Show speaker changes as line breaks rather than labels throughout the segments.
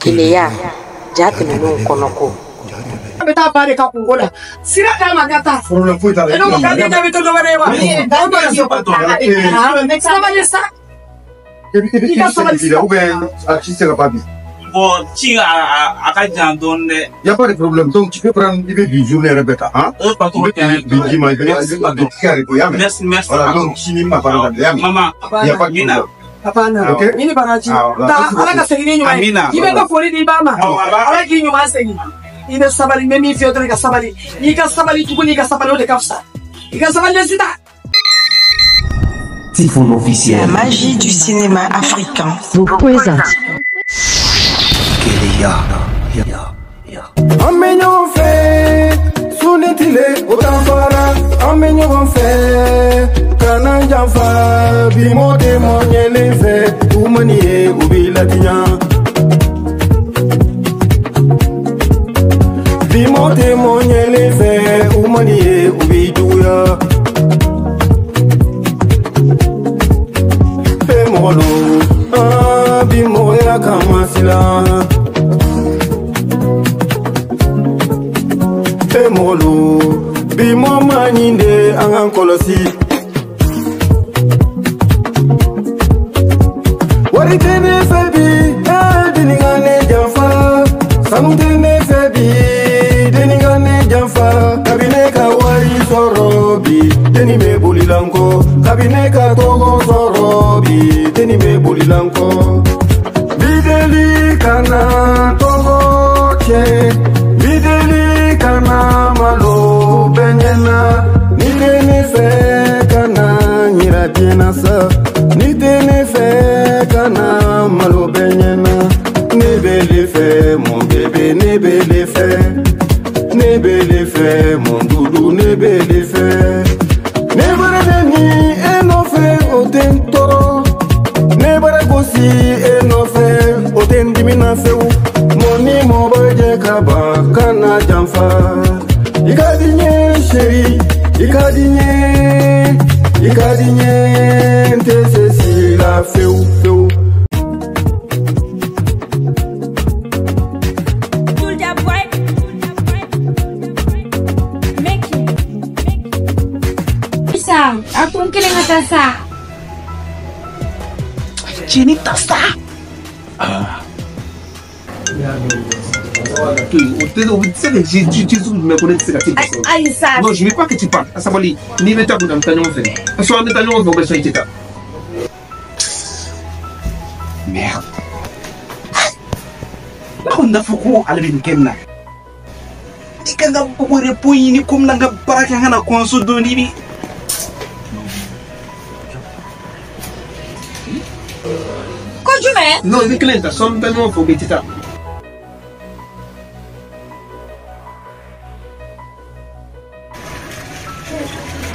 Keleya, ja tɛmɛnenw kɔnɔ ko.
An bɛ taa ba de ka kungo la. Sira d'a ma ka taa.
Problème foyi t'a la.
E n'o ka den bɛ to dɔ wɛrɛ ye wa? Sabali sa.
I ka sabali sa. Ou bien a ci tɛ se ka ban bi.
Bon, ci a ka jan dɔɔni dɛ.
Y a pas de problème. Donc tu peux prendre i bɛ bi journée yɛrɛ bɛɛ ta, hein?
Pas trop.
Bi d'i ma, i bɛ kɛ i y'a mɛn.
Merci, merci.
Voilà, donc sini ma baara daminɛ, i y'a mɛn.
Maman,
Y a pas de problème.
Papa na.
Ok.
Ni baraji. Taa Ala ka segin ni ɲuman ye.
Amina.
I bɛ ka foli di i ba ma. Ala k'i ɲuman segin. I bɛ sabali, n bɛ min f'i ye dɔrɔn i ka sabali. N'i ka sabali tuguni i ka sabali o de ka fisa. I ka sabali dɛ Sita.
Typhon officiel.
La magie du cinéma africain
vous présente.
Keleya. Ya. Ya.
An bɛ ɲɔgɔn fɛ su ni tile o t'an fara an bɛ ɲɔgɔn fɛ kana janfa bi mɔ tɛ mɔ ɲɛlen fɛ u mani ye u b'i ladiya bi mɔ tɛ mɔ ɲɛlen fɛ u mani ye u b'i juguya fɛn mɔgɔ lo aa bi mɔgɔya kama silan. Mɔgɔlu bi mɔ ma ɲi de an k'an kɔlɔsi wari tɛ ne fɛ bi deni ka ne janfa sanu tɛ ne fɛ bi deni ka ne janfa kabi ne ka wari sɔrɔ bi deni bɛ boli la n kɔ kabi ne ka tɔgɔ sɔrɔ bi deni bɛ boli la n kɔ bi deli kana tɔgɔ tiɲɛ. Bideli kana malo bɛ ɲɛna ni tɛ ne fɛ kana yira diɲɛ na sa ni tɛ ne fɛ kana malo bɛ ɲɛna ne bɛ le fɛ mon bébé ne bɛ le fɛ ne bɛ le fɛ mon doudou ne bɛ le fɛ ne bara neni e nɔfɛ o tɛ n tɔɔrɔ ne bara gosi e nɔfɛ o tɛ n dimi na fewu. Mɔni mɔ bɛ jɛ ka ban kana janfa i ka di n ye chérie i ka di n ye i ka di n ye n tɛ se si la fewu fewu.
Sa, a ko n kelen ka taa sa.
Cɛ ni ta sa.
Ayi sa.
Non, je veux pas que tu parles. Sabali, ni bɛ taa kun na, an bɛ taa ɲɔgɔn fɛ. Soit an bɛ taa ɲɔgɔn fɛ, ou bien soit i tɛ taa.
Merde. Ne kɔni t'a fɔ ko ale bɛ nin kɛ nin na. I kan ka repos ɲini komi n'an ka baara kɛ an ka na kɔɲɔso don ni bi.
Ko jumɛn?
Non, i bɛ kelen ta, soit an bɛ taa ɲɔgɔn fɛ, ou bien i tɛ taa.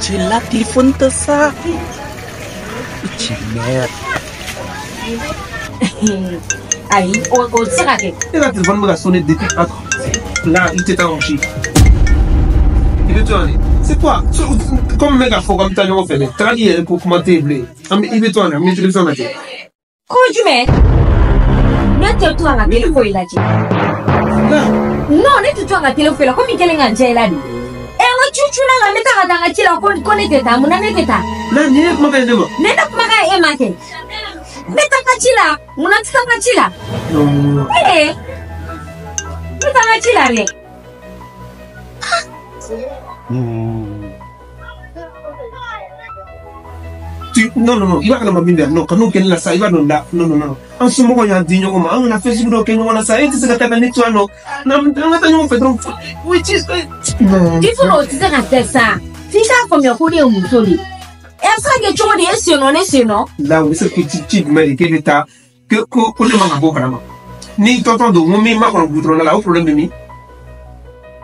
Cɛ la téléphone ta sa. Cɛ merde.
Ayi, o tɛ se ka kɛ.
E ka téléphone bɛ ka sonner depuis. Attends. Là, i tɛ taa yɔrɔ si. I bɛ to yan de. C'est quoi? Comme n bɛ k'a fɔ k'an bɛ taa ɲɔgɔn fɛ dɛ. Tagali yɛrɛ ko kuma tɛ yen bilen. An bɛ i bɛ to yan de, an bɛ télévision lajɛ.
Ko jumɛn? Ne tɛ to an ka télé foyi lajɛ. Non, ne tɛ to an ka télé foyi la komi i kɛlen ka n diya i la de. Ɛ n ko cu la n bɛ taa ka taa n ka ci la ko ne tɛ taa mun na ne tɛ taa.
La nin ye kumakan ye ne ma.
Ne tɛ kumakan ye e ma kɛ. N bɛ taa n ka ci la mun na n tɛ taa n ka ci la. Ee n bɛ taa n ka ci la dɛ.
Non, non, non, i b'a kalama min bɛ yan nɔ kan'o kɛ ne la sa i b'a dɔn la non, non, non, an somɔgɔw y'an di ɲɔgɔn ma an kana fɛn sugu dɔw kɛ ɲɔgɔn na sa e tɛ se ka taa ka ne to yan nɔ n'an ka taa ɲɔgɔn fɛ dɔrɔn o ci non.
Tifo o tɛ se ka kɛ sa f'i k'a faamuya ko ne ye muso de ye. Ɛ a bɛ se ka kɛ cogo di e sen nɔ ne sen nɔ.
La u bɛ se k'i ci ci jumɛn de k'e bɛ taa ko ko ne man ka bɔ o kalama n'i tɔntɔn don n ko min ma kɔnɔ goudron la o problème bɛ min.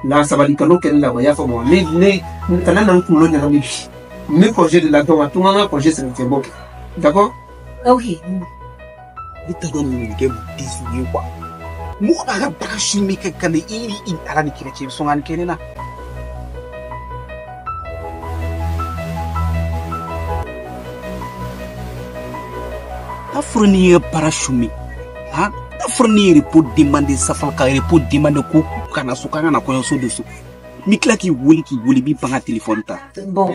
La sabali kan'o kɛ ne la wa i y'a faamu wa ne ne kana na n kunkolo ɲagami bi. N bɛ congé de la donc a to n ka n ka congé sɛgɛn fɛn bɔ kɛ d'accord.
Ok.
Ne t'a dɔn nin kɛ bisu ye quoi. Mɔgɔ b'a ka baara su min kɛ ka na i ni i ala ni kira cɛ i bɛ sɔn ka nin kɛ ne na. N'a fɔra n'i ye baara su min, han, N'a fɔra ne ye repos demandé Safa ka repos demandé ko ka na so k'an ka na kɔɲɔso de so. N bɛ tila k'i wele i b'i ban ka téléphone ta.
Bon,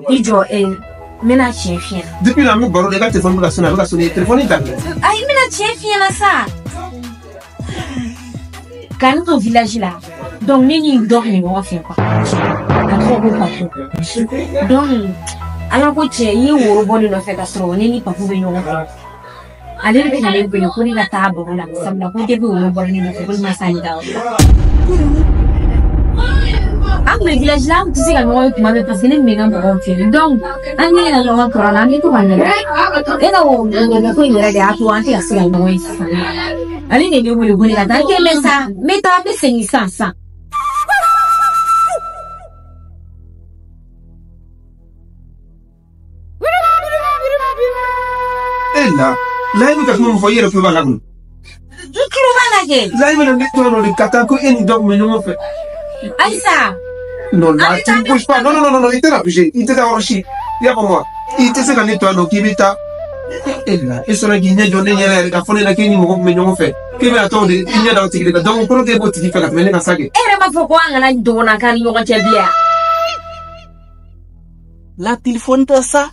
i jɔ n bɛna tiɲɛ f'i ɲɛna.
Depuis là, an bɛ baro la, i ka téléphone bɛ ka sonner, a bɛ ka sonner, téléphone ta.
Ayi, n bɛna tiɲɛ f'i ɲɛna sa. Ka ne to village la, donc ne ni dɔ tun bɛ ɲɔgɔn fɛ quoi. A tɔgɔ ko Papu. Donc ala ko cɛ, i ye woro bɔ ne nɔfɛ ka sɔrɔ ne ni Papu bɛ ɲɔgɔn fɛ. Ale de bɛ ka ne wele ko ne ka taa baro la, sabula ko depuis woro bɔra ne nɔfɛ ko ne ma s'ale ka yɔrɔ la. An tun bɛ village la, an tun tɛ se ka ɲɔgɔn ye tuma bɛɛ parce que ne tun bɛ n ka mɔgɔw fɛ yen. Donc an kɛlen ka ɲɔgɔn sɔrɔ a la, an bɛ to ka ɲɔgɔn. E ka o ko in yɛrɛ de y'a to an tɛ ka se ka ɲɔgɔn ye sisan. Ale de ye ne wele ko ne ka taa. N kelen bɛ sa, n bɛ taa, n bɛ segin sisan sisan.
E la, la i bɛ ka kuma min fɔ i yɛrɛ tulo b'a la kun.
N tulo b'a la kɛ.
La i bɛna ne to yan nɔ de ka taa ko e ni dɔ tun bɛ ɲɔgɔn fɛ.
Ayisa.
Non, là, tu ne bouges pas. Non, non, non, non, i tɛna bouger. I tɛ taa yɔrɔ si. I y'a faamu wa? I tɛ se ka ne to yan nɔ k'i bɛ taa. E la, e sɔnna k'i ɲɛ jɔ ne ɲɛ la yɛrɛ k'a fɔ ne ɲɛna k'e ni mɔgɔ tun bɛ ɲɔgɔn fɛ. K'e bɛna taa o de i ɲɛ da o tigi de kan. Donc o kɔrɔ k'e b'o tigi fɛ ka tɛmɛ ne kan sa kɛ.
E yɛrɛ b'a fɔ ko an kana dɔgɔnna k'an ni ɲɔgɔn cɛ bilen wa?
La téléphone ta sa.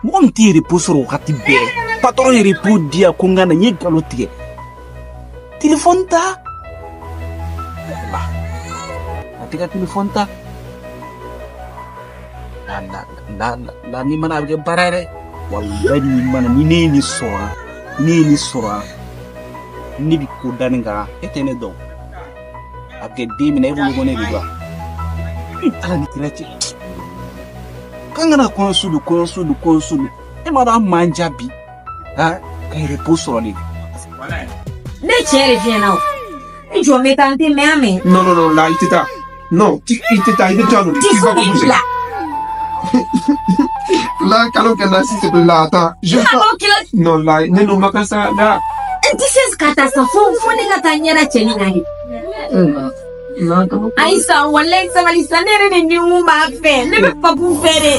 Mɔgɔ min t'i repos sɔrɔ wagati bɛɛ. Patron ye repos di yan ko n ka na n ye nkalon tigɛ. Téléphone ta. A tɛ ka téléphone ta. La la la la ni mana a bɛ kɛ baara ye dɛ. Walayi ni mana ni ne ye nin sɔrɔ ne ye nin sɔrɔ ne bɛ ko da nin kan e tɛ ne dɔn. A bɛ kɛ den min na e bolo ko ne de don. Ala ni kira cɛ. K'an kana kɔɲɔso don kɔɲɔso don kɔɲɔso don. E m'a dɔn an man ja bi. Ha ka repos sɔrɔ de.
Ne cɛ de f'i ɲɛna o. I jɔ n bɛ taa n tɛ mɛn a mɛn.
Non, non, non, là, i tɛ taa. Non, i tɛ taa, i bɛ to yan nɔ. Tu vas pas bouger. Là, kalo kɛ na, s'il te plaît, là, attends. Je Non, là, ne n'o ma kan sa, là.
N tɛ se ka taa sa fo ne ka taa ɲɛda cɛnin kan de. Ayisa, walayi sabali sa, ne yɛrɛ de ni mun b'a fɛ, ne bɛ Papu fɛ de.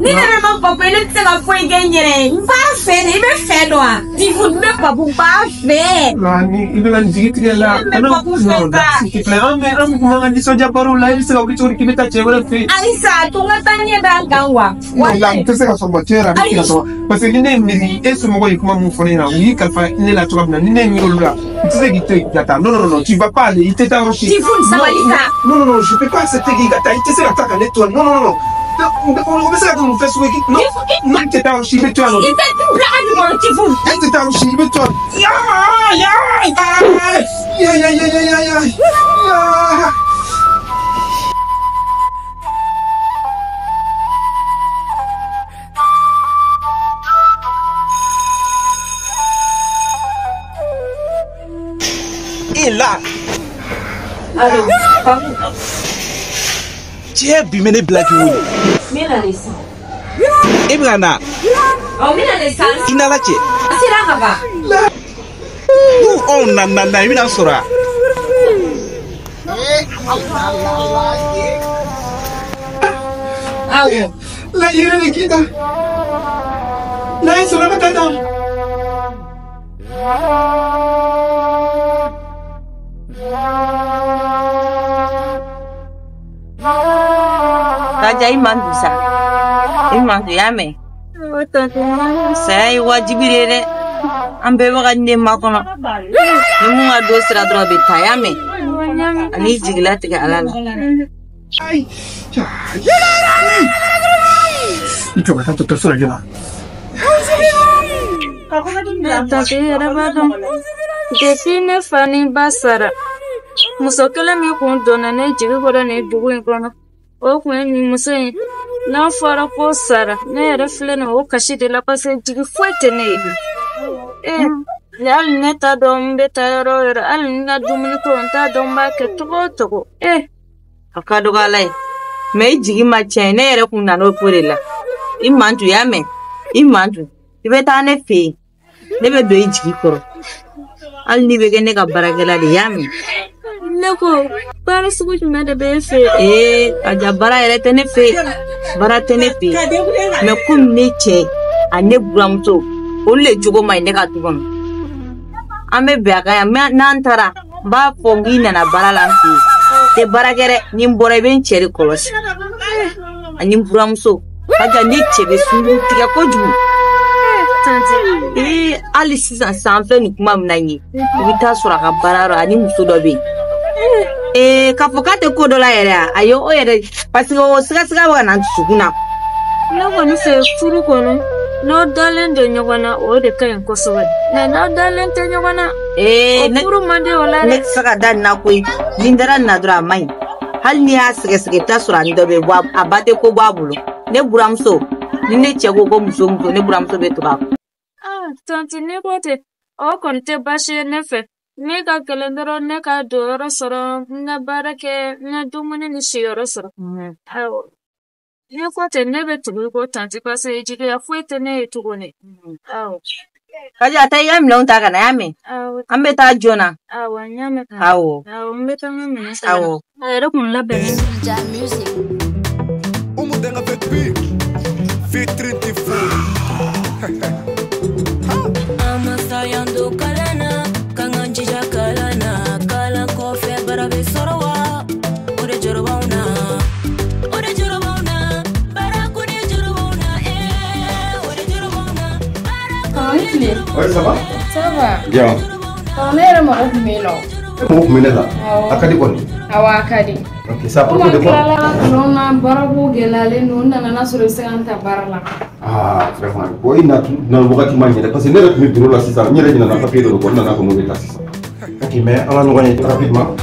Ni ne yɛrɛ ma Papu ye, ne tɛ se ka foyi kɛ n yɛrɛ ye. N b'a fɛ de, i bɛ fɛ dɔn wa? Tifu, n bɛ Papu, n b'a fɛ.
La, ni i bɛ ka nin jigi tigɛ la.
Ne bɛ Papu fɛ
Non, là,
sa.
s'il te plaît, an bɛ kuma an ka nisɔndiya barow la, i bɛ se ka wuli cogo di k'i bɛ taa cɛ wɛrɛ fɛ yen?
Ayisa, a to n ka taa ɲɛ d'an kan wa.
Non, là, n tɛ se ka sɔn ma, tiɲɛ yɛrɛ la, n tɛ se ka sɔn ma. Parce que ni ne ye miiri, e somɔgɔw ye kuma min fɔ ne ɲɛna, u y'i kalifa ne la cogoya min na, ni ne ye miiri olu la, n tɛ se k'i to yen ka taa. Non, non, non, tu vas pas aller, i tɛ taa yɔrɔ si.
Tifu, sabali sa.
Non, non, non, je peux pas accepter k'i ka taa, i tɛ se ka taa ka ne to yan. Non, non, non. O bɛ se ka kɛ mun fɛn sugu ye? Non, non, i tɛ taa yɔrɔ si, i bɛ to yan nɔ.
I tɛ bila ka ɲɔgɔn Tifu.
E tɛ taa yɔrɔ si, i bɛ to yan. Ya, ya, ya, ya, ya, ya, ya, ya, ya.
E la.
Allo, Papu.
Cɛ bi bɛ ne bila k'i wele.
N bɛ na de sisan.
E bɛ ka na.
Ɔ, n bɛ na de sisan.
I n'Ala cɛ.
A sera ka ban.
N'u anw na na na i bɛna sɔrɔ a.
Awɔ.
La yɛrɛ de k'i ta. La i sɔrɔ ka taa tan.
Kaja i man dun sa. I man dun, i y'a mɛn. Saya ye wajibi de ye dɛ. An bɛɛ bɛ ka nin de makɔnɔ. Ni mun ka don sera dɔrɔn a bɛ taa, i y'a mɛn. Ani jigila tigɛ Ala la.
I jɔ ka taa dɔgɔtɔrɔso la joona.
Tante yɛrɛ b'a dɔn depuis ne fa ni ba sara muso kelen min kun donna ne jigi kɔrɔ nin dugu in kɔnɔ o kun ye nin muso in n'a fɔra ko sara ne yɛrɛ filɛ nin o kasi de la parce que jigi foyi tɛ ne ye ee hali ne t'a dɔn n bɛ taa yɔrɔ o yɔrɔ hali n ka dumuni ko n t'a dɔn n b'a kɛ cogo o cogo ee
A ka dɔgɔ Ala ye. Mais i jigi ma tiɲɛ, ne yɛrɛ kun nana o ko de la. I man dun, i y'a mɛn. I man dun. I bɛ taa ne fɛ yen. Ne bɛ don i jigi kɔrɔ. Hali n'i bɛ kɛ ne ka baarakɛla de ye, i y'a mɛn.
Ne ko baara sugu jumɛn de bɛ e fɛ yen?
Ee Kaja baara yɛrɛ tɛ ne fɛ yen. Baara tɛ ne fɛ yen. Mais komi ne cɛ ani ne buramuso olu le jogo man ɲi ne ka du kɔnɔ. An bɛ bɛn a kan yan mais n'an taara n b'a fɔ n k'i nana baara la n fɛ yen. Tɛ baara kɛ dɛ, ni n bɔra i bɛ n cɛ de kɔlɔsi. Ani n buramuso. Kaja ne cɛ bɛ sunkuru tigɛ kojugu. Ee hali sisan san filɛ nin kuma min na nin ye, i bɛ taa sɔrɔ a ka baara yɔrɔ ani muso dɔ bɛ yen. Ee k'a fɔ k'a tɛ ko dɔ la yɛrɛ a ayi o yɛrɛ parce que o sigasiga bɛ ka na n dusukun na.
Ne kɔni fɛ furu kɔnɔ n'aw dalen don ɲɔgɔn na o de ka ɲi kosɛbɛ nka n'aw dalen tɛ ɲɔgɔn na
ee
o furu man di o la dɛ.
Ne tɛ se ka da nin na koyi, ni n dara nin na dɔrɔn a man ɲi. Hali n'i y'a sɛgɛsɛgɛ i bɛ taa sɔrɔ a ni dɔ bɛ yen wa a ba tɛ ko bɔ a bolo. Ne buramuso ni ne cɛ ko ko muso muso ne buramuso bɛ tugu a kɔ.
Ah tanti ne ko ten o kɔni tɛ baasi ye ne fɛ. Ne ka gɛlɛn dɔrɔn ne ka don yɔrɔ sɔrɔ n ka baara kɛ n ka dumuni ni siyɔrɔ sɔrɔ. Awɔ. Ne ko ten ne bɛ tugu i kɔ tanti parce que jigiya foyi tɛ ne ye tuguni. Awɔ.
Kaja taa i ka minɛnw ta ka na y'a mɛn.
Awɔ.
An bɛ taa joona.
Awɔ n y'a mɛn.
Awɔ.
Awɔ n bɛ taa n ka minɛn ta ka na.
Awɔ.
A yɛrɛ kun labɛnnen.
Oui, ça va?
Ça va.
Bien.
Ne yɛrɛ mago tun bɛ yen nɔ.
E mago tun bɛ ne la?
Awɔ.
A ka di kɔni?
Awɔ a ka di.
Ok, c'est à propos de
Komi
quoi?
an tilala kalan na baarako gɛlɛyalen don n nana n'a sɔrɔ i bɛ se ka n ta baara la.
Ah, vraiment. Bon, i na wagati ma ɲɛ dɛ parce que ne yɛrɛ tun bɛ bureau la sisan n yɛrɛ ɲinɛna papier dɔ de kɔ n nana ka n'o de ta sisan. Ok, mais an ka ɲɔgɔn ye rapidement.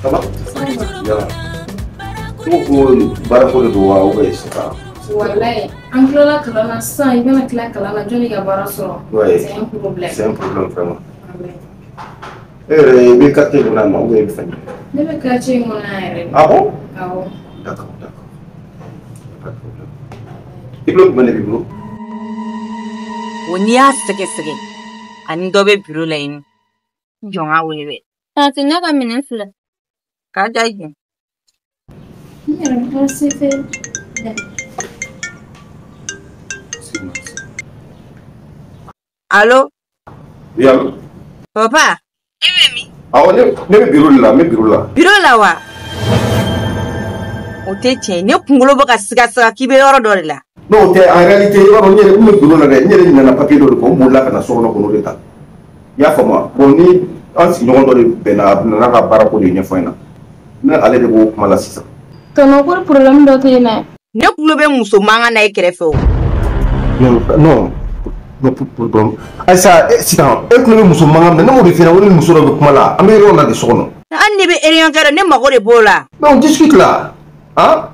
Ça va? Yala. Ko ko baarako de don wa ou bien c'est pas?
Walayi an tilala kalan na sisan i bɛna tila kalan na jɔnni ka baara sɔrɔ.
Ouais.
C'est un problème.
C'est un problème vraiment. E yɛrɛ i bɛ quartier kɔnɔ yan nɔ ou bien i bɛ fɛn?
Ne bɛ quartier in kɔnɔ yan yɛrɛ de.
Ah bon?
Awɔ.
D'accord, d'accord. Pas de problème. Diplôme jumɛn de b'i bolo?
O n'i y'a sɛgɛsɛgɛ ani dɔ bɛ bureau la yen nɔ. N jɔ n ka wele dɛ.
Tanti ne ka minɛn filɛ.
Kaja i jɔ.
N yɛrɛ bɔra se fɛ.
Allo?
Oui, allo?
Papa?
Awɔ, ne bɛ bureau de la, n bɛ bureau la.
Bureau la wa? O tɛ tiɲɛ ye, ne kunkolo bɛ ka sigasiga k'i bɛ yɔrɔ dɔ de la.
Non, o tɛ, en réalité i b'a dɔn n yɛrɛ n bɛ bureau la dɛ, n yɛrɛ ɲinɛna papier dɔ de kɔ, n bolila ka na so kɔnɔ k'o de ta. I y'a faamu wa? Bon, ni an sigiɲɔgɔn dɔ de bɛnna a nana ka baarako de ɲɛfɔ n ɲɛna. Ne ale de b'o kuma la sisan.
Tɔnɔ ko problème dɔ tɛ yen dɛ.
Ne kulo bɛ muso mankan na e kɛrɛfɛ o.
Non, non. Non, pour Ayisa, sisan e tulo bɛ muso mankan min na, ne m'o de f'i ɲɛna ko ne ni muso dɔ bɛ kuma la, an bɛ réunion na de so kɔnɔ.
Hali ne bɛ réunion kɛ ne mago de b'o la.
Mais on discute là, hein?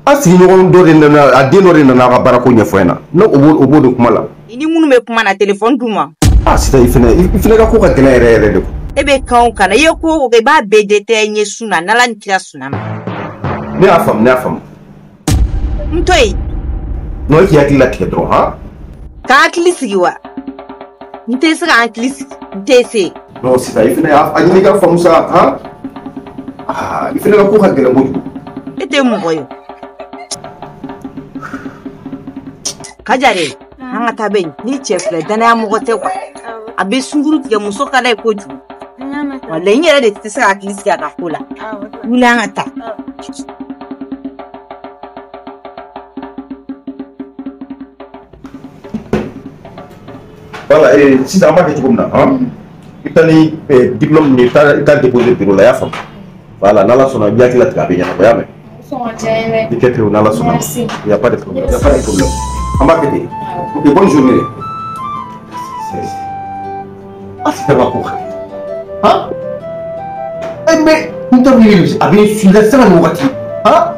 An sigiɲɔgɔn dɔ de nana, a den dɔ de nana a ka baarako ɲɛfɔ n ɲɛna, ne o b'o de kuma la.
I ni minnu bɛ kuma na téléphone d'u ma.
Ah sisan i fɛnɛ ka ko ka gɛlɛn yɛrɛ yɛrɛ de.
E bɛ kan o kan na, i ye ko o ko kɛ i b'a bɛɛ détaillé n ye su na n'Ala ni kira sɔnna ma.
Ne y'a faamu, ne y'a faamu.
N to yen.
Non, e k'i hakili latigɛ dɔrɔn, han?
Ka hakili sigi wa? N tɛ se ka hakili sigi, n tɛ se.
Non, sisan i fɛnɛ a ɲini ka faamu sa, han? Ah, i fɛnɛ ka ko ka gɛlɛn kojugu.
E tɛ mɔgɔ ye. Kaja de, an ka taa bɛ yen, ni cɛ filɛ danaya mɔgɔ tɛ quoi. A bɛ sunkuru tigɛ muso ka d'a ye kojugu. Walayi n yɛrɛ de tɛ se ka hakili sigi a ka ko la. Wuli an ka taa.
Voilà, sisan an b'a kɛ cogo min na, han? I bɛ taa ni diplôme nin ye, i bɛ taa déposer bureau la, i y'a faamu? Voilà, n'Ala sɔnna i b'i hakili latigɛ a bɛ ɲɛnabɔ, i y'a mɛn?
Sɔn ka diya n ye dɛ.
I kɛ ten, n'Ala sɔnna.
Merci.
Il y a pas de problème, il y a pas de problème. An b'a kɛ ten. Ok, bonne journée. Ah, c'est pas ko han? Eh mais n t'a dɔn a bɛ su la sanga ni wagati, han?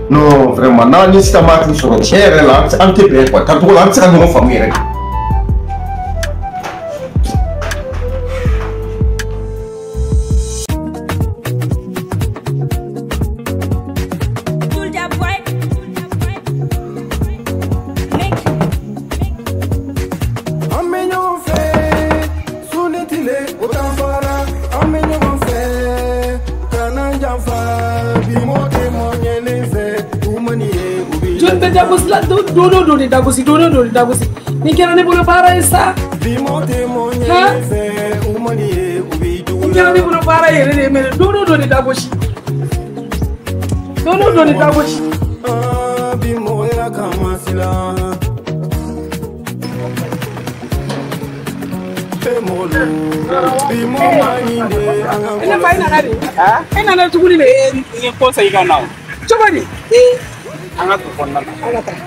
Non, vraiment, n'an ni sisan ma hakili sɔrɔ tiɲɛ yɛrɛ la, an tɛ bɛn quoi, tacogo la an tɛ se ka ɲɔgɔn faamu yɛrɛ.
An bɛ ɲɔgɔn fɛ su ni tile o danfara, an bɛ ɲɔgɔn fɛ kana janfa bi mɔ tɛ mɔ ɲɛlen fɛ u ma ni
N bɛ dagosi la don o don de dagosi don o don de dagosi. Nin kɛra ne bolo baara ye sa. Han? Nin kɛra ne bolo baara yɛrɛ de ye mɛ don o don de dagosi. Don o don de dagosi.
Bi mɔgɔya kama silan.
Ne fa e nana de? E nana tuguni de?
N ye kɔsa i ka na o.
Cogo di?
An ka don kɔnɔna na.
An ka taa.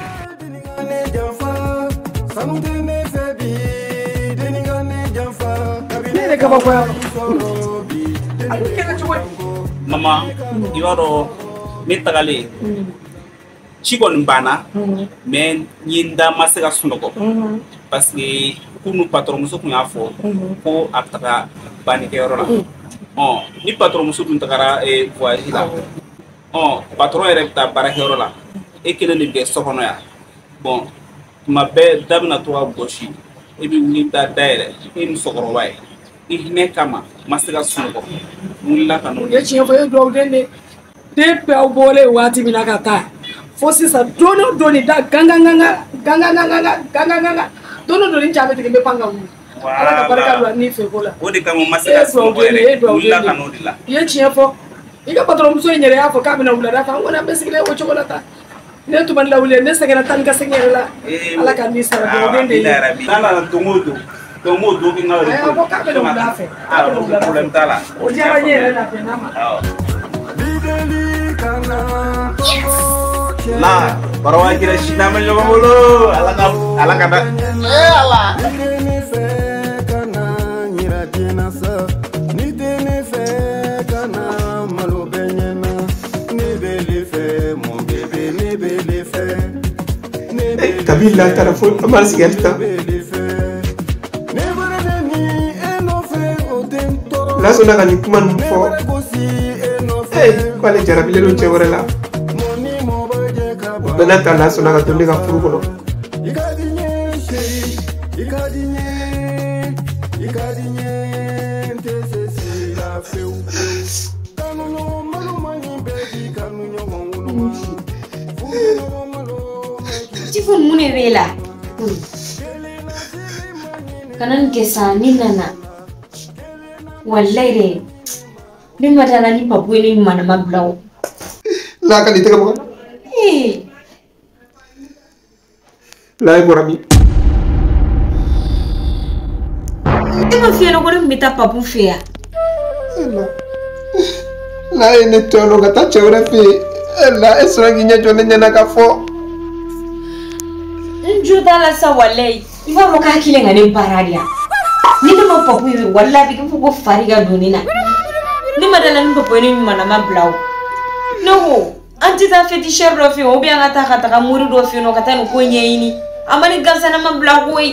Ne yɛrɛ kabakoya. A dun kɛra cogo di?
Mama, i b'a dɔn ne tagalen ci kɔni banna mais n ye n da ma se ka sunɔgɔ parce que kunu patron muso kun y'a fɔ ko a bɛ taga bannikɛyɔrɔ la. Ɔ ni patron muso dun tagara voyage la, ɔ patron yɛrɛ bɛ taa baarakɛyɔrɔ la, e kelen de bɛ kɛ so kɔnɔ yan. Bon tuma bɛɛ da bɛna to ka gosi, e bɛ wuli i bɛ taa dayɛlɛ, e ye musokɔrɔba ye, i hinɛ kama ma se ka sunɔgɔ, n wulila ka n'o.
O ye tiɲɛ fɔ, e ye dugawuden de ye. Depuis aw bɔlen waati min na ka taa fo sisan don o don da gangan gangan gangan gangan gangan don o don ni ja bɛ tigɛ n bɛ pan ka wuli. Ala ka barika don ni fɛ ko la.
O de kama n ma se ka sunɔgɔ yɛrɛ, n wulila ka n'o de la.
I ye tiɲɛ fɔ, i ka patron muso in yɛrɛ y'a fɔ k'a bɛna wulada fɛ, an kɔni an bɛ sigilen o cogo la tan. Ne tun ma lawuli, ne sɛgɛnna tan ni ka segin yɛrɛ la. Ala ka ni sara dugawuden de ye.
N'a nana don o don, donc n b'o don kɛ n ka
Ayi, a ko k'a bɛna wula fɛ. K'a bɛna wula fɛ.
Problème t'a la.
O diyara n ye yɛrɛ la bɛn n'a ma.
La, barawa kira sina bɛ ɲɔgɔn bolo. Ala ka ala ka da.
Eh Ala.
Kabi la taara fo an b'an sigi hali tan. La sɔnna ka nin kuma ninnu fɔ. Ee k'ale jarabilen don cɛ wɛrɛ la. O bɛɛ n'a ta la sɔnna ka to ne ka furu kɔnɔ.
Tifo mun de b'e la? Kana nin kɛ sa, ni nana. Walayi dɛ, ne ma da la ni papu ye ne ɲumanama bila o.
La ka n'i tɛgɛ bɔ.
Ee.
La e bɔra min?
E ma f'i ɲɛna ko ne tun bɛ taa papu fɛ yan.
La ye ne to yen nɔ ka taa cɛ wɛrɛ fɛ yen. La e sɔnna k'i ɲɛ jɔ ne ɲɛna ka fɔ.
N jo t'a la sa walayi. I b'a fɔ k'a kelen ka ne baara de yan. Ni ne ma papu ye walayi a bɛ kɛ fo ko fari ka don ne na. Ne ma da la ni papu ye ne ɲumanama bila o. Ne ko an tɛ taa féticheur dɔ fɛ yen ou bien an ka taa ka taga mori dɔ fɛ yen nɔ ka taa nin ko ɲɛɲini. A ma ne gansanama bila koyi.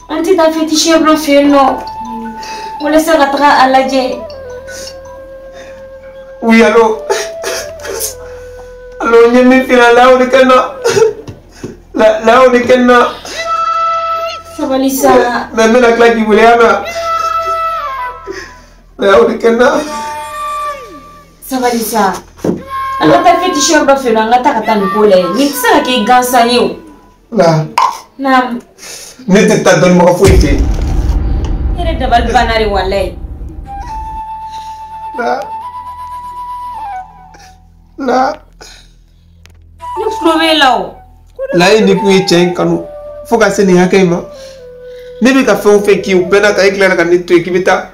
An tɛ taa féticheur dɔ fɛ yen nɔ walasa ka taga a lajɛ.
Oui, allo. Allo, n ye min f'i ɲɛna la o de kɛ n na. La o de kɛ n na.
Sabali sa.
Mais n bɛna tila k'i wele yan na. La o de kɛ n na.
Sabali sa. An ka taa féticheur dɔ fɛ yen nɔ, an ka taa ka taa nin ko lajɛ. Nin tɛ se ka kɛ gansan ye o.
La.
Naamu.
Ne tɛ taa dɔnnibaga foyi fɛ yen.
Ne yɛrɛ dabali banna de walayi.
La. La.
Ne tulo b'e la o.
La e ni kun ye cɛ in kanu fo ka se nin hakɛ in ma. Ne bɛ ka fɛn o fɛn k'i ye o bɛɛ n'a ta e tilara ka ne to yen k'i bɛ taa.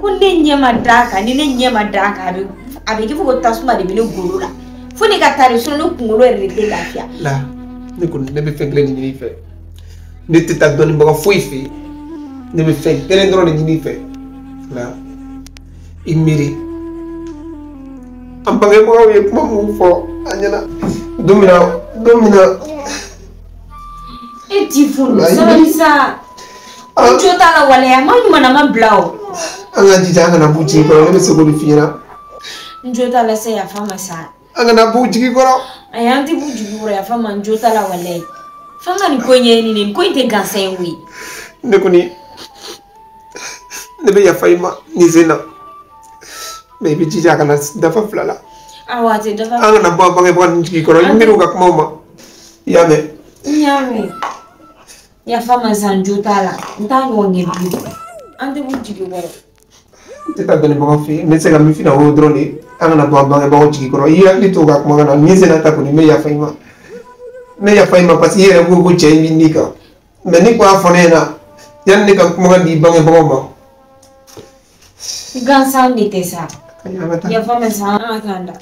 Ko ne ɲɛ ma d'a kan, ni ne ɲɛ ma d'a kan a bɛ kɛ fo ko tasuma de bɛ ne golo la. Fo ne ka taa de sinon ne kunkolo yɛrɛ de tɛ lafiya.
La ne kɔni ne bɛ fɛn kelen de ɲini i fɛ. Ne tɛ taa dɔnnibaga foyi fɛ yen. Ne bɛ fɛn kelen dɔrɔn de ɲini i fɛ. La i miiri. An bangebagaw ye kuma mun fɔ an ɲɛna don min na don min na.
E Tifo sabali sa. N jo t'a la walayi a ma ɲumanama bila o.
An ka jija an kana b'u jigi kɔrɔ, ne bɛ se k'o de f'i ɲɛna.
N jo t'a la sa, yafa ma sa.
An kana b'u jigi kɔrɔ.
Ayi an tɛ b'u jigi kɔrɔ, yafa ma, n jo t'a la walayi. F'an ka nin ko in ɲɛɲini, nin ko in tɛ gansan ye koyi.
Ne kɔni ne bɛ yafa i ma nin sen na. Mais i bɛ jija a kana dafa fila la.
Awɔ, a tɛ dafa.
An kana bɔ a bangebaga ninnu jigi kɔrɔ, i miiri u ka kumaw ma. I y'a mɛn?
N y'a mɛn. Yafa ma san, jo t'a la. N t'a ɲɔgɔn kɛ bilen. An tɛ b'u jigi kɔrɔ.
N tɛ taa dɔnnibagaw fɛ yen, n bɛ se ka min f'i ɲɛna o y'o dɔrɔn de ye. An kana bɔ a bangebagaw jigi kɔrɔ. I hakili to u ka kumakan na. Nin senna ta kɔni, n bɛ yafa i ma. N bɛ yafa i ma parce que i yɛrɛ ko ko cɛ in b'i ni kan. Mais ni ko y'a fɔ ne ɲɛna, yanni ne ka kumakan di bangebagaw ma.
Gansan de tɛ sa. Yafa ma sa, an ka taa an da.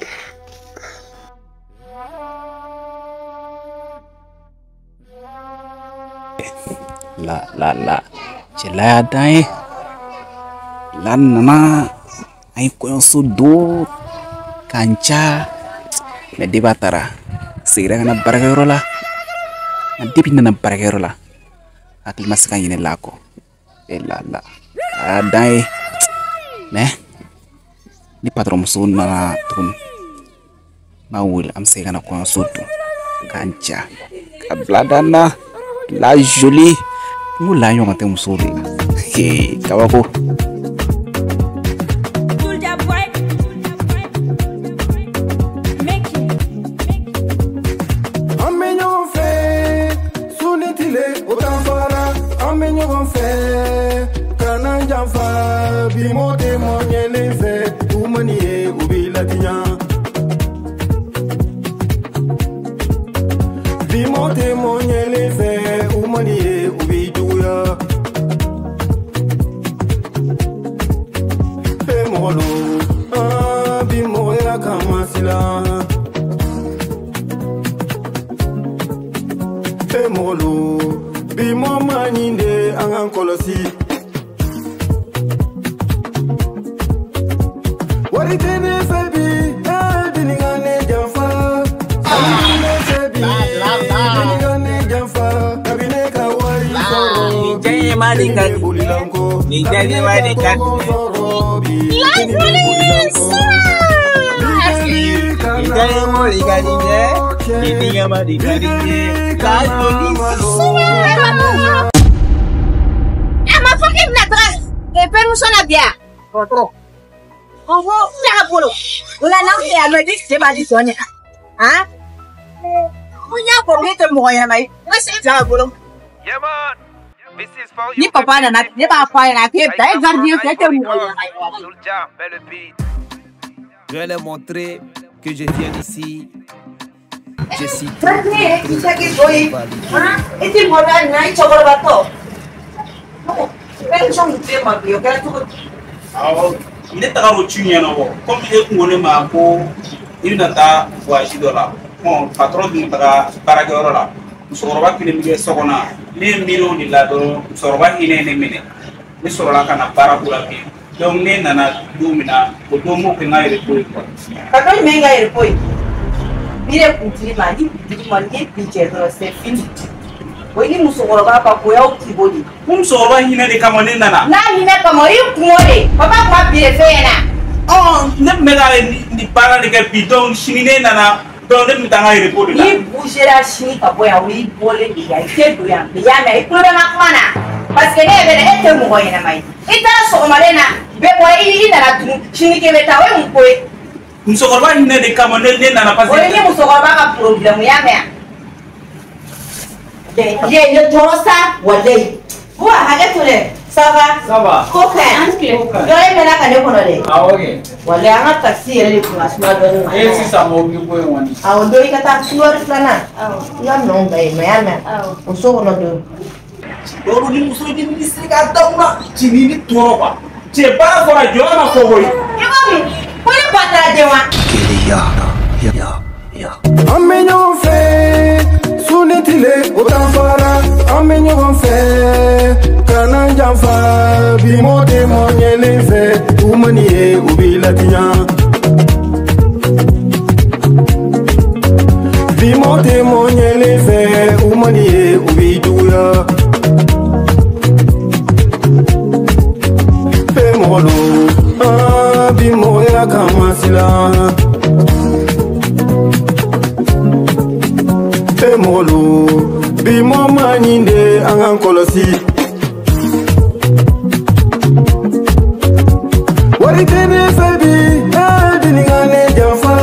La la la, cɛ la y'a dan ye. La nana, an ye kɔɲɔso don k'an ca, mais depuis a taara, seginna ka na baarakɛyɔrɔ la. Nka depuis n nana baarakɛyɔrɔ la, hakili ma se ka ɲinɛ la kɔ. E la la, a y'a dan ye. Mais ni patron muso nana tuguni, n b'a wele, an bɛ segin ka na kɔɲɔso don k'an ca ka bila dan na. La jolie, n ko la ɲɔgɔn tɛ musow de la. Kabako.
An bɛ ɲɔgɔn fɛ su ni tile, o t'an fara. An bɛ ɲɔgɔn fɛ, kana janfa. Bi mɔ tɛ mɔ ɲɛlen fɛ, u man'i ye u b'i latiɲa. Bi mɔ tɛ mɔ ɲɛlen fɛ, u man'i ye u b'i juguya. E mɔgɔ lo, aa bi mɔgɔya kama silan. E mɔgɔ lo, bi mɔ ma ɲi de, an k'an kɔlɔsi. Wari tɛ ne fɛ bi, e deni ka ne janfa. Sanu tɛ ne fɛ bi, deni ka ne janfa. Kabi ne ka wari sɔrɔ bi, deni bɛ boli la n kɔ. Kabi ne ka tɔgɔ sɔrɔ bi, deni bɛ boli la n kɔ. Bi deli kana cɛ, bi deli kana malo.
A ma fɔ k'e bɛna taga permission na bi yan? Ko fila bolo. O la n'an fɛ yan nɔ, i sen b'a di tɔ ɲɛ. Han? Ko n y'a fɔ k'e tɛ mɔgɔ ɲɛnama ye. N ka sen fila bolo. Ni papa nana, ne b'a fɔ a ɲɛna k'e bɛ taa e gardien fɛ, e tɛ mɔgɔ ɲɛnama ye.
Je vais leur montrer que je viens d'ici. Je suis
Fɛn ye i tɛ k'i jɔ ye. Han? I tɛ maloya nin na i cɛkɔrɔbatɔ. Permission tun t'e ma bi, o kɛra cogo di?
Awɔ, ne tagara o ci ɲɛnabɔ komi e kun ko ne ma ko i bɛna taa voyage dɔ la. Bon, patron dun taga baarakɛyɔrɔ la, musokɔrɔba kelen bɛ kɛ so kɔnɔ. Ne ye miiri o de la dɔrɔn, musokɔrɔba hinɛ ye ne minɛ, ne sɔrɔla ka na baarako la bi. Donc ne nana don min na, o don m'o kɛ n ka repos ye quoi.
Ka dɔ jumɛn ka repos ye? Bi de kun dir'i ma, ni kun dir'i ma, n'i ye bi jɛ dɔrɔn, c'est fini. O ye ni musokɔrɔba ka ko y'aw kibo de.
Ko musokɔrɔba hinɛ de kama ne nana.
N'a hinɛ kama, o y'i kungo de. Papa kun ma bi de f'e ɲɛna.
Ɔ, ne tun bɛ ka nin baara de kɛ bi, donc sini ne nana, donc ne tun bɛ taa n ka repos de la.
N'i bougera sini ka bɔ yan, o y'i bɔlen de ye, i tɛ don yan. I y'a mɛn, i tulo bɛ n ka kuma na. Parce que ne ɲɛ bɛ na, e tɛ mɔgɔ ɲɛnama ye. I taara sɔgɔmada in na, bɛɛ bɔra, i nana tugun, sini k'e bɛ taa, o ye mun ko ye?
Musokɔrɔba hinɛ de kama ne nana parce que.
O ye ni musokɔrɔba ka problème, i y'a mɛn wa? Ye ne tɔɔrɔ sa, walayi. Buwa, hakɛ to dɛ. Ça va?
Ça va.
Ko ka ɲi. Yɔrɔ in mɛnna ka ne kɔnɔ dɛ.
Awɔ kɛ.
Walayi, an ka taxi yɛrɛ de kun ka suma dɔɔni.
E sisan mobili ko in kɔni.
Awɔ, don i ka taa couloir filanan. I ka minɛnw bila yen nɔ, i y'a mɛn? O so kɔnɔ don.
Yɔrɔ ni muso ni minisiri ka da kunna ci ni ni tɔɔrɔ quoi. Cɛ baara fɔra jɔn ma fɔ koyi.
I ko mun? Ko ne ba taara den wa?
Keleya, ya, ya.
An bɛ ɲɔgɔn fɛ su ni tile, o t'an fara. An bɛ ɲɔgɔn fɛ, kana janfa. Bi mɔ tɛ mɔ ɲɛlen fɛ, u man'i ye u b'i latiɲa. Bi mɔ tɛ mɔ ɲɛlen fɛ, u man'i ye u b'i juguya. E mɔgɔ lo, aa bi mɔgɔya kama silan. E mɔgɔ lo, bi mɔ ma ɲi de, an k'an kɔlɔsi. Wari tɛ ne fɛ bi, e deni ka ne janfa.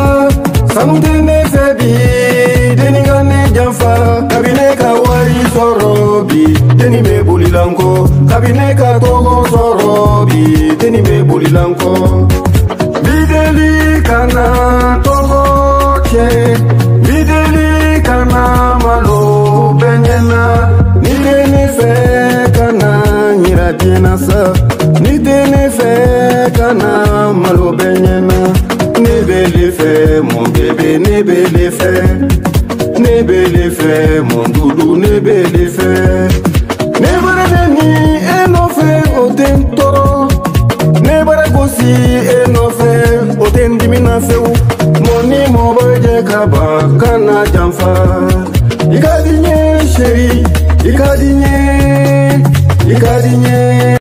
Kabini ne ka tɔgɔ sɔrɔ bi denni bɛ boli la n kɔ. Bideli kana tɔgɔ tiɲɛ, bideli kana malo bɛɛ ɲɛna. Ni tɛ ne fɛ kana yira diɲɛ na sa, ni tɛ ne fɛ kana malo bɛɛ ɲɛna. Ne bɛ le fɛ mon bébé, ne bɛ le fɛ, ne bɛ le fɛ mon doudou, ne bɛ le fɛ. Ne bara neni e nɔfɛ o tɛ n tɔɔrɔ, ne bara gosi e nɔfɛ o tɛ n dimi na fewu. Mɔ ni mɔ bɛ jɛ ka ban kana janfa. I ka di n ye chérie, i ka di n ye, i ka di n ye.